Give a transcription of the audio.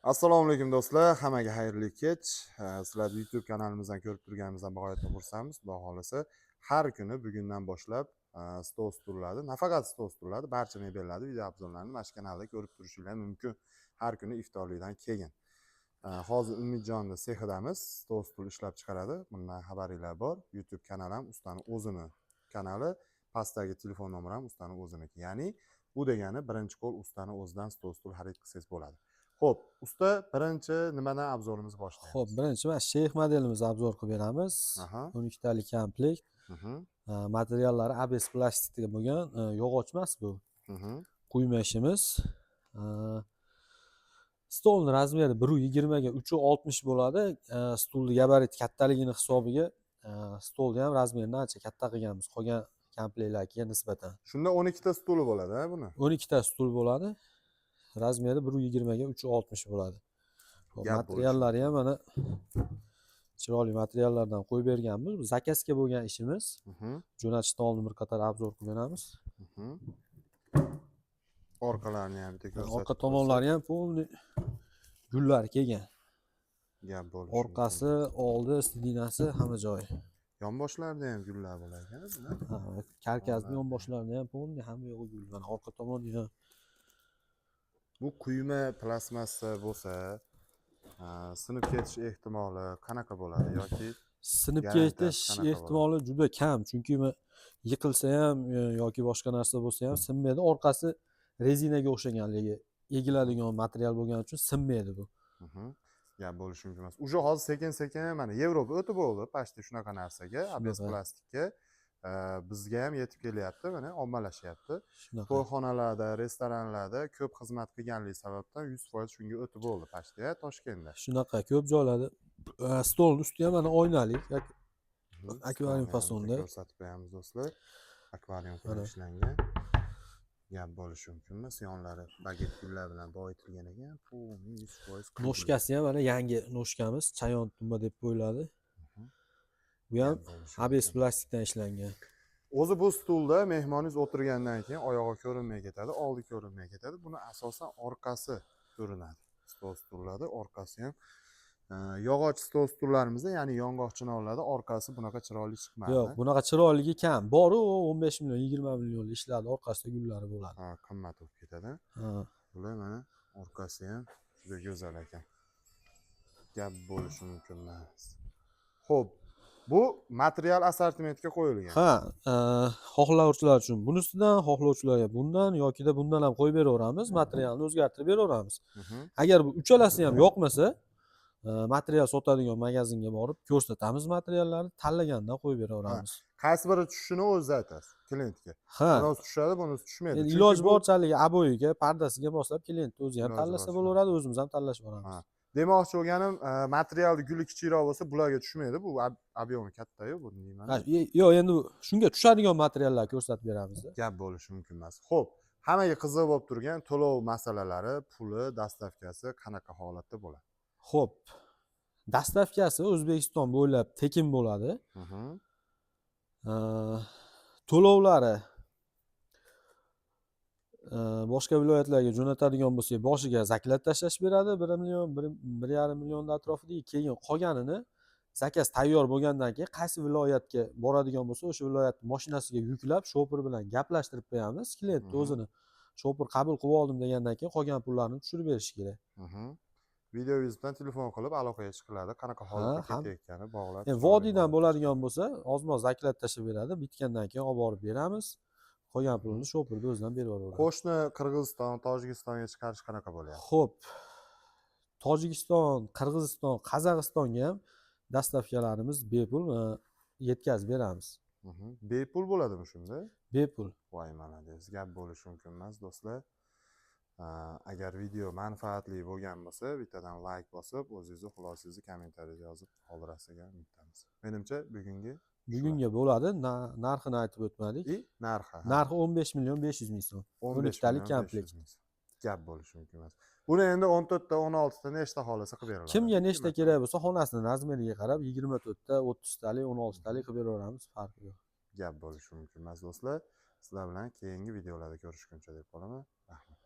Assalomu alaykum, do'stlar, hammaga xayrli kech. Sizlarni YouTube kanalimizdan ko'rib turganimizdan bag'oyatda xursandmiz. Xudo xohlasa, har kuni bugundan boshlab stol stullarni, nafaqat stol stullarni, barcha mebellarni video обзор larini mana shu kanalda ko'rib turishinglar mumkin. Har kuni iftorlikdan keyin. Hozir Umidjonni sexidamiz, stol stul ishlab chiqaradi. Bundan xabaringlar bor. YouTube kanali ham ustani o'zini kanali, pastdagi telefon nomeri ham ustani o'ziniki. Ya'ni bu degani birinchi qo'l ustani o'zidan stol stul xarid qilsangiz bo'ladi. Xo'p, usta, birinchi nimadan обзор imizni boshlaymiz? Xo'p, birinchi mana sheyx modelimizni обзор qilib beramiz. 12 talik komplekt. Materiallari ABS plastikda bo'lgan, yog'och emas bu. Quyma ishimiz. Stolni размер i 1,20 ga 3,60 bo'ladi. Stulni gabarit kattaligini hisobiga stolni ham размер ini ancha katta qilganmiz qolgan komplektlarga nisbatan. Shunda 12 ta stuli bo'ladi, ha, buni? 12 ta stul bo'ladi. Размер i 1,20 ga 3,60 bo'ladi. Xo'p, Gap bo'lishi materiallari ham mana chiroyli materiallardan qo'yib berganmiz. Bu заказ ga bo'lgan ishimiz. Jo'natishdan oldin bir qator обзор qilib beramiz. Orqalarini ham bitta ko'rsatib Orqa tomonlari ham полный gullar kelgan. Gap bo'lishi Orqasi, oldi, сиденья si, hamma joyi. mumkin. Yonboshlarida ham gullar bo'lar ekan, bular. Ha, karkasni yonboshlarida ham полный hamma yog'i gul. Mana orqa tomoni ham. Bu quyma plastmassa bo'lsa, sinib ketish ehtimoli qanaqa bo'ladi yoki Sinib garantiyasi ketish qanaqa bo'ladi? Ehtimoli juda kam, chunki yiqilsa ham yoki boshqa narsa bo'lsa ham sinmaydi. Orqasi rezinaga o'xshaganligi, egiladigan material bo'lgani uchun sinmaydi bu. Gap bo'lishi mumkin emas. Уже hozir sekin sekin mana Yevropa o'tib bo'ldi почти shunaqa narsaga, ABS Shunaqa. plastikka. Bizga ham yetib kelyapti, mana ommalashyapti. Shunaqa. To'yxonalarda, restoranlarda ko'p xizmat qilganligi sababdan 100% shunga o'tib bo'ldi почти Toshkentda. Shunaqa, ko'p joylarda stolni usti ham mana oynali, akvarium Stolni ham bitta fasonda. ko'rsatib qo'yamiz, do'stlar. Akvarium qilib Mana. ishlangan. Gap bo'lishi mumkin emas. Yonlari baget gullar bilan boyitilgan ekan. Полный 100% qizil. Ножка si ham mana yangi ножка miz, chayon tumba deb qo'yiladi. Bu ham Gap bo'lishi ABS mumkin. plastikdan ishlangan. O'zi bu stulda mehmoningiz o'tirgandan keyin oyog'i ko'rinmay ketadi, oldi ko'rinmay ketadi. Buni asosan orqasi ko'rinadi. Stol stullarda orqasi ham yog'och stol stullarimizda, ya'ni yong'oq chinorlarda orqasi bunaqa chiroyli chiqmadi. Yo'q, bunaqa chiroyligi kam. Boru 15 million, 20 million ishlardi, orqasida gullari bo'ladi. Ha, qimmat bo'lib ketadi. Ha. Bular mana orqasi ham juda go'zal ekan. Gap bo'lishi mumkin emas. Xo'p, bu material assortimentga qo'yilgan. Ha, xohlovchilar uchun bunisidan, xohlovchilarga bundan yokida bundan ham qo'yib beraveramiz, materialni o'zgartirib beraveramiz. Agar bu uchalasi ham yoqmasa, material sotadigan magazinga borib ko'rsatamiz materiallarni, tanlagandan qo'yib beraveramiz. Qaysi biri tushishini o'zingiz aytasiz klientga. Ha. Bunisi tushadi, bunisi tushmaydi. Endi Chunki iloji bu borchalik обои ga, pardasiga moslab klient o'zi ham Iloji tanlasa bor. bo'laveradi, o'zimiz ham tanlashib boramiz. Ha. Demoqchi bo'lganim, materialni guli kichikroq bo'lsa, bularga tushmaydi. Bu объем i katta-yu, bu deyman. Ha, yo'q, endi shunga tushadigan materiallar ko'rsatib beramiz. Gap bo'lishi mumkin emas. Xo'p, hammaga qiziq bo'lib turgan to'lov masalalari, puli, доставка si qanaqa holatda bo'ladi? Xo'p, доставка si O'zbekiston bo'ylab tekin bo'ladi. To'lovlari boshqa viloyatlarga jo'natadigan bo'lsak, boshiga заклад tashlash beradi 1 million, 1,5 millionni atrofida. Keyin qolganini заказ tayyor bo'lgandan keyin qaysi viloyatga boradigan bo'lsa, o'sha viloyat mashinasiga yuklab, shopir bilan gaplashtirib qo'yamiz klientni o'zini. Shopir qabul qilib oldim degandan keyin qolgan pullarni tushirib berishi kerak. Video вызов dan telefon qilib aloqaga chiqiladi, qanaqa holatda ham ketayotgani bog'lab Endi chiroyli vodiydan bo'ladi. Bo'ladigan bo'lsa, ozmoz заклад tashlab beradi, bitgandan keyin olib borib beramiz, qolgan pulini shopirni o'zidan berib yuboradi. Qo'shni Qirg'iziston, Tojikistonga chiqarish qanaqa bo'lyapti? Xo'p, Tojikiston, Qirg'iziston, Qozog'istonga ham доставка larimiz bepul, yetkazib beramiz. Bepul bo'ladimi shunda? Bepul. Voy, молодец, gap bo'lishi mumkin emas, do'stlar. Agar video manfaatli bo'lgan bo'lsa, bittadan layk bosib, o'zingizni xulosangizni kommentariyada yozib qoldirasiz degan umiddamiz. Menimcha, bugungi Bugunga bo'ladi. Narxini aytib o'tmadik. И narxi, ha. Narxi 15 million 500 ming so'm. 15 12 talik million komplekt. 500 ming so'm. Gap bo'lishi mumkin emas. Buni endi 14 ta, 16 ta, nechta xohlasa qilib beriladi. Kimga nechta kerak bo'lsa, xonasini размер iga qarab 24 ta, 30 talik, 16 talik qilib beraveramiz, farqi yo'q. Gap bo'lishi mumkin emas, do'stlar. Sizlar bilan keyingi videolarda ko'rishguncha deb qolaman. Rahmat.